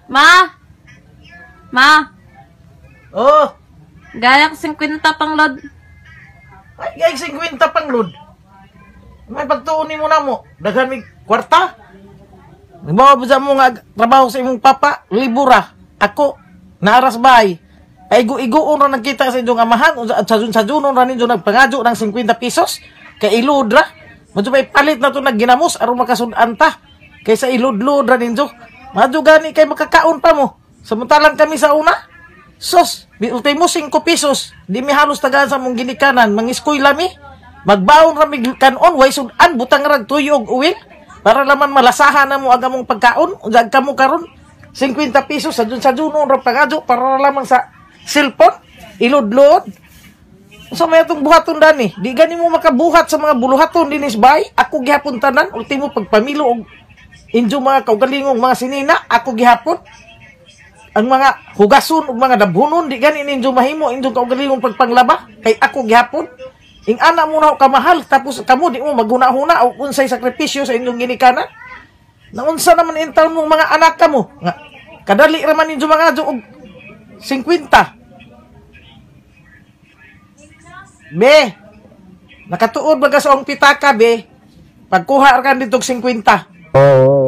Ma! Ma! Oh, Gaya ko 50 pang load. Ay, ay 50 pang load. May pagtuon nimo namo, daghan mig kwarta. Nagbawa ba mo nga trabaho sa imong papa, libura. Ako, naaras bahay. Paigo-igoon ra nagkita sa inyong amahan, at sa sa junon ra ninyo nagpangadyo ng 50 pesos. Kay ilod ra. Medyo may palit na to nagginamos aron makasud-an ta. Kaysa ilod-lod ra ninyo. Madyo gani kay makakaon pa mo. Samantalang kami sa una, sos, ultimo 5 pesos. Di mi halos tagaan sa mong ginikanan, mangiskwela mi. Magbaon ra mig kanon, way sud-an, butang rag tuyo og uwil. Para laman malasahan na mo ang among pagkaon. Unsa kamo karon 50 pesos sa junon ra pangadyo para lamang sa cellphone, ilod-lod. Unsa may atong buhaton dani? Di gani mo makabuhat sa mga buluhaton dinis bay. Ako gihapon tanan, ultimo pagpamilo og injo mga kaugalingong mga sinina, ako gihapon. Ang mga hugason ug mga dabhunon, di gani ninyo mahimo inyong kaugalingong pagpanglaba kay ako gihapon. Ing ana mo na ako kamahal, tapos kamo di mo maghuna-huna og unsay sakripisyo sa inyong ginikanan. Naunsa naman in taon mong mga anak kamo nga kadali ra man ninyo mga og 50. Be, nakatuod ba ka sa akong pitaka, be? Pagkuha ra ka dito og 50.